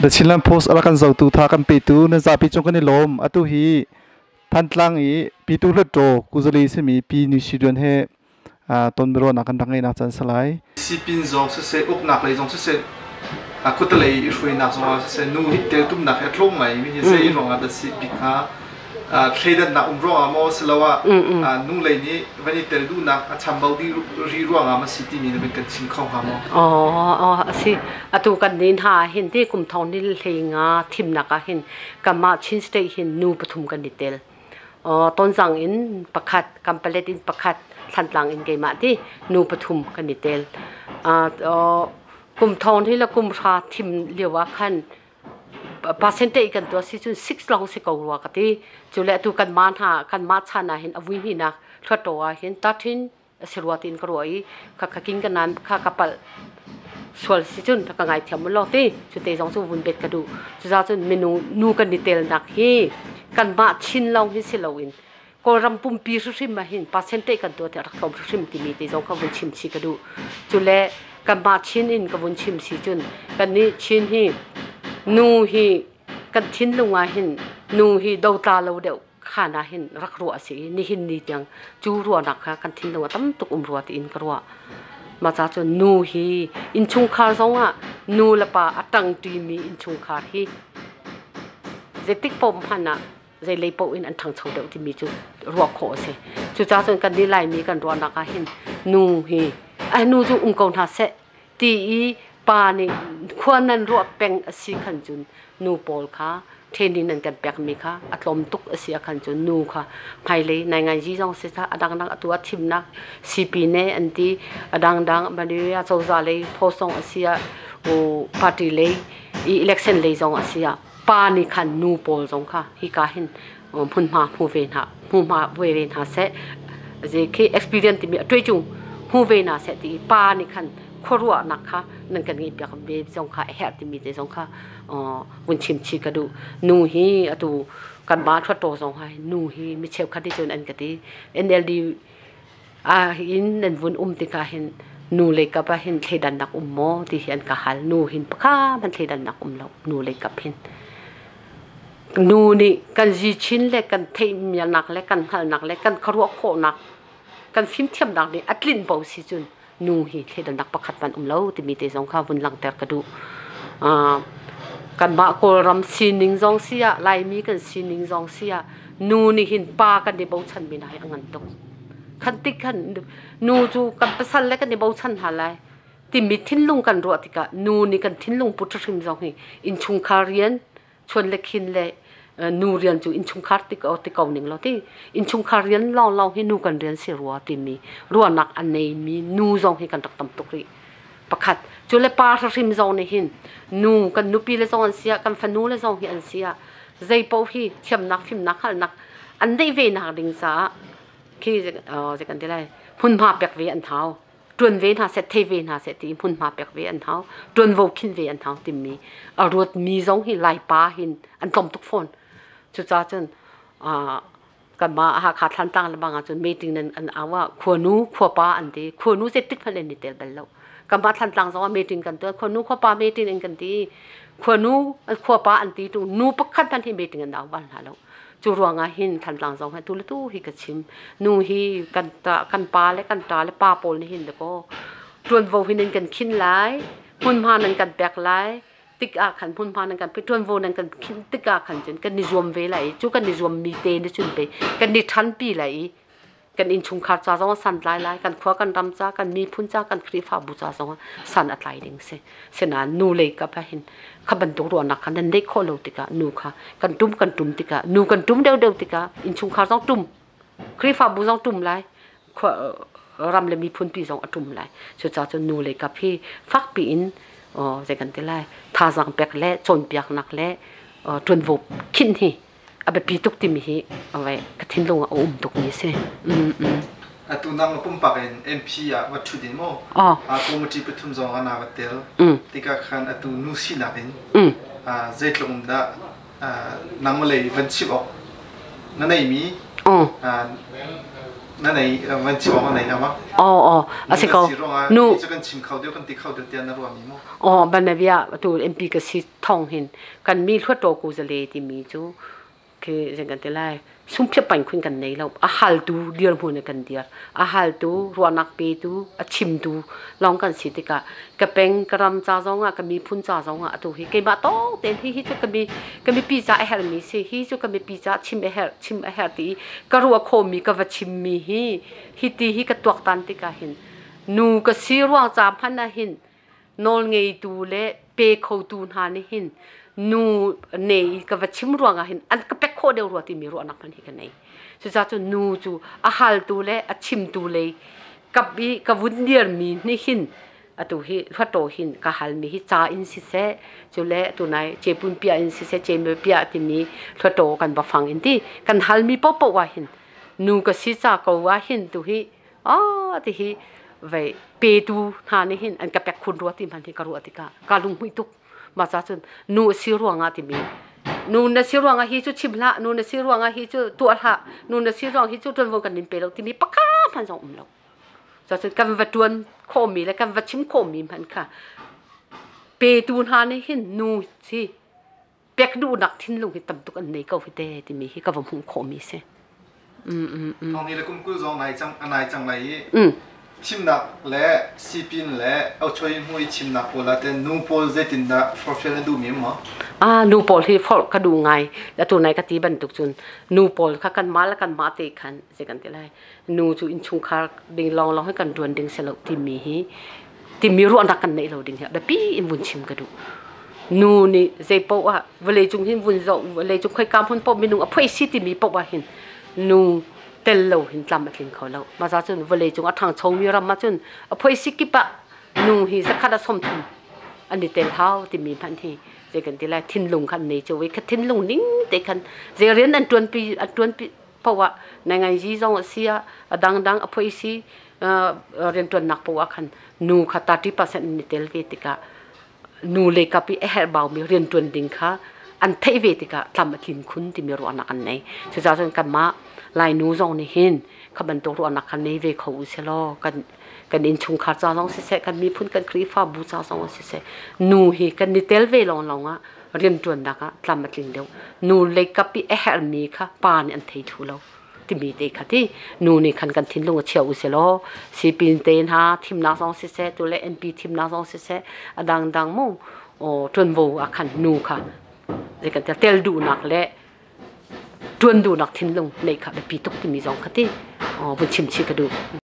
The Chinland Post a rak kan zohtu tha kan petu nan zapi cung kan i lawm. Atu hi Thantlang i Pitu Hluttaw Kuzali simi Pi Ni Si Duan he tonbiaruahnak kan rak ngeihnak caan si lai. Sipin zong siseh, uknak lei zong siseh, khuatelei i hruainak zong ah siseh, nu hi teltumnak hi a tlawm ngai mi hi zei ruangah dah si bik hnga? Thleidannak um ruangah maw siloah nu lei nih van i tel duhnak a chambau dih ri ruangah ma si timi na van kan chim kho hnga maw? Aw, a si. Atu kan nin ha hin ti kum thong ni hlei nga thimnak ah hin kanmah Chin State hin nu pathum kan i tel. Tonzang in pakhat, Kampalet in pakhat, Thlantlang in keimah ti nu pathum kan i tel. Kum thong hi le kum hra thim lio ah khan percentage kan tuah si cun 6 lawng si ko rua ka ti. Cu le atu kanmah hna kanmah chan ah hin a vui hnih hluattaw ah hin 13 a si rua tiin ka ruah i kha kha king ka nan kha ka palh sual si cun ka ngaithiam law ti. Cu te zong cu vun bet ka duh. Cuza cun minung nu kan i telnak hi kanmah Chin lawng hi si loin Kawlram pumpi hrimhrim ah hin percentage kan tuah tiah rak tlawm hrimhrim timi te zong kha vun chim chih ka duh. Cule kanmah Chin in ka vun chim si cun kannih Chin hi nu hi kan thinlung ah hin nu hi dotla lo deuh khan ah hin rak ruah a si i nihin ni tiang cu ruahnak kha kan thinlung ah tam tuk um rua tiin ka ruah. Mah ca cun nu hi innchungkhar zong ah nu le pa a ṭangṭimi innchungkhar hi zeitik paoh hmanh ah zeilei paoh in an ṭhangcho deuh timi cu ruah khawh a si. Cucaah cun kan nih Laimi kan ruahnak ah hin nu hi ai nu cu um ko hna seh ti i pa nih khua nan ruah peng a si khan cun nu pawl kha training nan kan pekmi kha a tlawm tuk a si ahkhan cun nu kha hmailei nainganzi zong si a dangdang atu ah thimnak CP ne an ti, a dangdang Malaysia cozah lei post zong a si ah party lei i election lei zong a si ah pa nih khan nu pawl zong kha hika hin hmunhma hmu ve hna hmuhma ve ve hna seh, zei khi experience timi a tuai cung hmu ve hna seh ti pa nih khan khuaruahnak kha nan kan ngeih piak ve zong kha a herh timi te zong kha vun chim chih ka duh. Nu hi atu kan ba thluattaw zong hai nu hi mi cheukhat nih cun an ka ti NLD ah hin nan vun um tikah hin nu lei kap ah hin thleidannak um maw ti hi an ka hal. Nu hin pakha man thleidannak um lo. Nu lei kap hin nu nih kan zi chin le kan theihmialnak le kan hngalhnak le kan khuaruah khawhnak, kan fimthiamnak nih a tlinh bo si cun nu hi thleidannak pakhat man um lo timi te zong kha vun langhter ka duh. Kanmah Kawlram sining zong si ah, Laimi kan sining zong si ah, nu nih hin pa kan i bochan mi hna hi a ngan tuk. Khan tik khan nu cu kan pasal le kan i bochan hna lai timi thinlung kan ruah tikah nu nih kan thinlung put hrim zong hi innchungkhar rian chuan le khin le nu rian cu innchungkhar ti ko ti ko ning lo ti innchungkhar rian lawng lawng hi nu kan rian si rua timi ruahnak a neimi nu zong hi kan rak tam tuk rih. Pakhat cu le pa hrim zong nih hin nu kan nupi le zong an si ah, kan fanu le zong hi an si ah, zei paoh hi thiamnak, fimnak, hngalhnak an neih ve nak ding caah khi zei kan ti lai, hmunhma pek ve an hau, ṭuan ve hna seh, thei ve hna seh ti hmunhma pek ve an hau, ṭuanvo khin ve an hau timi a ruatmi zong hi Laipa hin an tlawm tuk fawn. Cucaah cun kanmah Hakha Thlantlang le bang ahcun meeting nan an au ah khuanu khuapa an ti. Khuanu zeitik hmanh an i tel bal lo. Kanmah Thlantlang zong ah meeting kan tuah, khuanu khuapa meeting in kan ti. Khuanu khuapa an ti tu nu pakhat hmanh hi meeting an au bal hna lo. Cu ruangah hin Thantlang zong hi tu le tu hi ka chim. Nu hi kan ta, kan pa le kan ṭa le pa pawl nih hin dakaw ṭuanvo hi nan kan khin lai, hmunhma nan kan pek lai tik ah khan, hmunhma nan kan pek, ṭuanvo nan kan khin tik ah khan cun kan i zuam ve lai i cu kan i zuam mi te nih cun pei kan i ṭhanpi lai i kan innchungkhar ca zong ah san tlai lai, kan khua kan ram ca, kan miphun ca, kan Khrihfabu ca zong ah san a tlai ding si. Sinain nu lei kap ah hin kha bantuk ruahnak kha nan neih khawh lo tikah nu kha kan tum kan tum tikah, nu kan tum deuhdeuh tikah innchungkhar zong tum, Khrihfabu zong tum lai, khua ram le miphun pi zong a tum lai. Cucaah cun nu lei kap hi fakpi in zei kan ti lai, thazaang pek le cawnpiaknak le ṭuanvo khinh hi a biapi tuk timi hi ka thinlung ah a um tukmi a si. Atu nang pumpak in MP ah va ṭhut in maw committee pathum zong ah naa va tel tikah khan atu nu sinak in zeitluk in dah nangmah lei van chim awk na neimi? Na nei van chim awk na nei hna ma? Aw aw a si ko. Nu cu kan chim kho deuh, kan ti kho deuh tiah na ruahmi mu? Aw, banabia tu MP ka si thong hin kan mi hluat ku zale timi cu khi zeng kan ti lai, sungphiap pain khun kan nei lo. A haltu dirhmun in kan dir, a haltu, ruahnak petu, a chimtu lawng kan si tikah ka peng ka ram ca zong ah, ka miphun ca zong ah, atu hi keimah tawk tein hi hi cu ka mipi ca a herhmi si, hi cu ka mipi ca chim a herh ti ka ruah khawhmi ka va chimmi hi, hi ti hi ka tuaktan tikah hin nu ka si ruang ca hmanh ah hin nawl ngeitu le pe khotu hna nih hin nu ne ka va chim ruangah hin an ka pek khawh deuh rua timi ruahnak hmanh hi ka nei. Cucaah cun nu cu a haltu le a chimtu lei kap i ka vun dirmi nih hin atu hi hluattaw hin ka halmi hi ca in siseh, cule atu nai cepun pia in siseh, ceme pia timi hluattaw kan va fang in ti kan halmi paohpaoh ah hin nu ka si ca ko ah hin tu hi ah ti hi vei petu hna nih hin an ka pek khun rua ti hmanh hi ka ruah tikah ka lunghmuih tuk. Mah ca cun nu a si ruangah timi, nu na si ruangah hi cu chim hlah, nu na si ruangah hi cu tuah hlah, nu na si ruang hi cu ṭuanvo kan nin pe lo timi pakhat hmanh zong um lo. Cuacun kan va ṭuan khawhmi le kan va chim khawhmi hmanh kha petu hna nih hin nu si pek duhnak thinlung hi tam tuk an nei ko hi te timi hi ka va hmuh khawhmi si. Thong ni le kum 20 zong nai cang anai cang lai i thimnak le sipin le ochoi hmui chimnak pawl ah ten nu pawl zeitindah forhfial na duhmi um maw? Ah, nu pawl hi forh ka duh ngai. Atu nai ka ti bantuk cun nu pawl kha kan mah le kan mah te khan zei kan ti lai, nu cu innchungkhar ding lawng lawng hi kan ṭuan ding si lo timi hi, timi ruahnak kan neih lo ding hi biapi in vun chim ka duh. Nu nih zei paoh ah vawlei cung hin vun zoh, vawlei cung khoika hmun paoh minung a phoi si timi paoh ah hin nu tel lo hin tlam a tling kho lo. Mah ca cun vawlei cung a ṭhangchomi ram ah cun a phoi si kip ah nu hi 130 an i tel hau timi hmanh hi zei kan ti lai, thinlung khan nei cio i kha thinlung ning te khan zei rian an ṭuanpi paoh ah, nainganzi zong a si ah, a dangdang a phoi si rianṭuannak paoh ah khan nu kha 30% an i tel ve tikah nu le kap i a herhbaumi rianṭuan ding kha an theih ve tikah tlam a tlin khun timi ruahnak an nei. Cucaah cun kanmah Lainu zong nih hin kha bantuk ruahnak kha nei ve kho u selaw kan innchungkhar ca zong siseh, kan miphun, kan Khrihfabu ca zong siseh, nu hi kan i tel ve lawnglawng ah rianṭuannak ah tlam a tling deuh. Nu lei kap i a herhmi kha pa nih an thei thlu lo timi te kha ti nu nih khan kan thinlung a chia u selaw sipin te hna thimnak zong siseh, tu le MP thimnak zong siseh, a dangdang mu ṭuanvo ah khan nu kha zei kan tel duhnak le ṭuan duhnak thinlung neih kha biapi tuk timi zong kha ti vun chim chih ka duh.